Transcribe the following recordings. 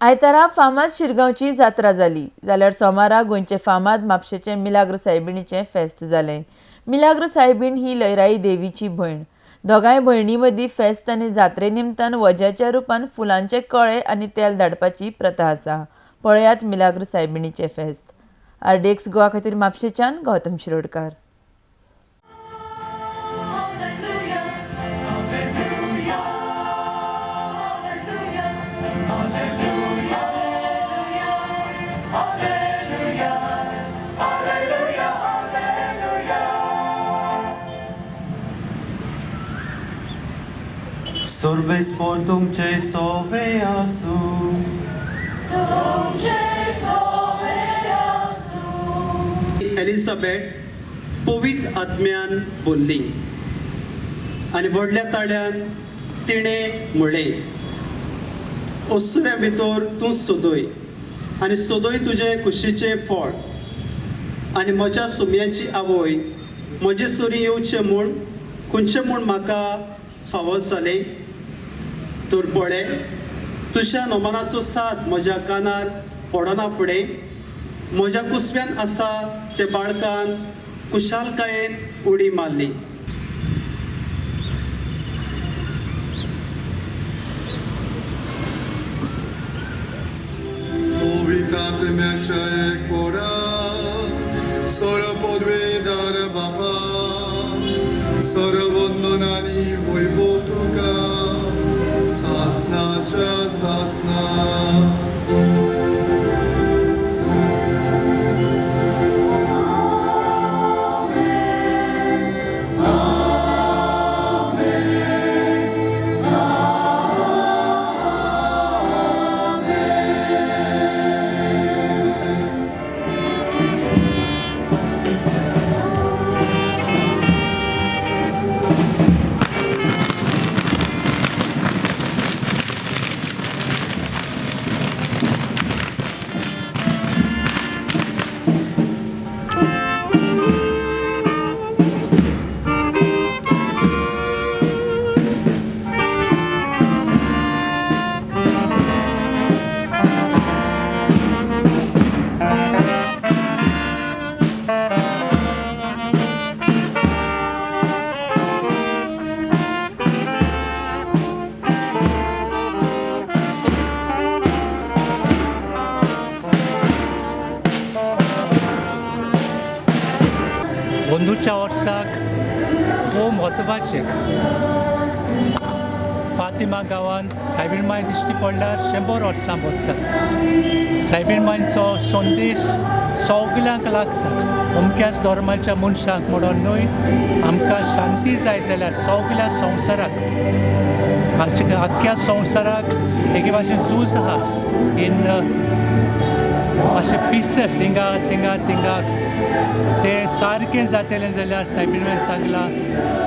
आयतारा फामाद शिरगांवची जात्रा जाली जाल्यार सोमारा गोंयचे फामाद म्हापशेचें मिलाग्र सायबिणीचें फेस्त जालें। मिलाग्र सायबीण ही लयराई देवीची भयण। दोगांय भयणी मदीं फेस्त आनी जात्रे निमतान वज्याच्या रुपान फुलांचे कळे आनी तेल धाडपाची प्रथा आसा। पळयात मिलाग्र सायबिणीचें फेस्त। आरडीएक्स गोवा खातीर म्हापशेच्यान गौतम शिरोडकार। सर्वेस्पोर तुमचे सोवे आसू, तुमचे सोवे आसू। एलिझाबेथ पवित्र आत्म्यान बोलली आनी व्हडल्या ताळ्यान तिणें म्हणलें, ओसऱ्या भितर तूं सोदय आनी सोदय तुजें कुशीचें फळ आनी म्हज्या सुम्याची आवय म्हजे सुरी येवचें म्हूण खंयचें म्हूण म्हाका फावो जालें। तर पळय तुज्या नमनाचो साद म्हज्या कानार पडना फुडें म्हज्या कुसव्यान आसा ते बाळकान कुशालकायेन उडी मारली। पवित्र एक पोरा सोर पदवेदार बापा सर्वंदनानी वैभव तुका सासनाच्या सासना। अंदूच्या वर्साक खूब म्हत्वाचें फातिमा गांवांत सायबीण माय दिश्टी पडल्यार 100 वर्सां भरतात। सायबीण मायचो संदेश सगल्यांक लागता, अमक्याच धर्माच्या मनशांक म्हणून न्हय। आमकां शांती जाय जाल्यार सगल्या संवसाराक, आख्ख्या संवसाराक एके भाशेन झूज आहा इन अशे पिसस हिंगा थिंगा थिंगा ते सारकें जातलें जाल्यार सायबीण मायन सांगलां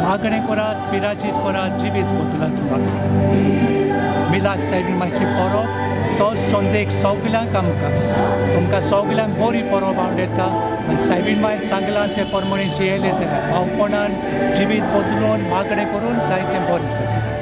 मागणें करात, पिराचीत करात, जिवीत बदला तुमकां। मिलाक सायबीण मायची परब तोच संदेश सगल्यांक आमकां, तुमकां सगल्यांक बरी परब हांव दिता। आनी सायबीण मायन सांगलां ते प्रमाणे जियेलें जाल्यार भावपणान जिवीत बदलून मागणें करून जायतें बरें जाता।